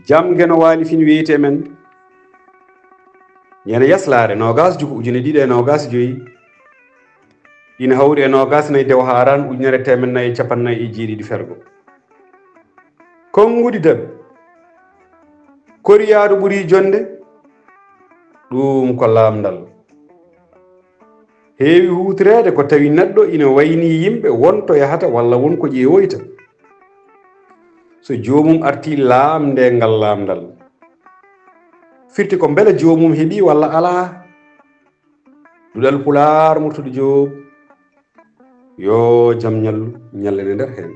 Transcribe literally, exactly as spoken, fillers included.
Jam Geno Waali Fin wiyetee men. Ñande yaslaare noogaas juko ujine ɗiɗi e noogaas joyi, ina hawri e noogaas nayi dewo haaraan ujunere teemen nayi e capanɗe nayi e jeeɗiɗi fergo. Konngudi daɓi. Koriyaaɗo ɓuri jonnde, ɗum ko laamndal. Heewi huutoreede ko tawi neɗɗo ina waynii yimɓe, won to yahata walla won ko ƴeewoyta. So joomum artii, laamndee ngal laamndal. Firti ko mbele joomum heɓii walla alaa. Duɗal Pulaar, Murtuɗo Joob, yo jam ñallu, ñallane nder heen.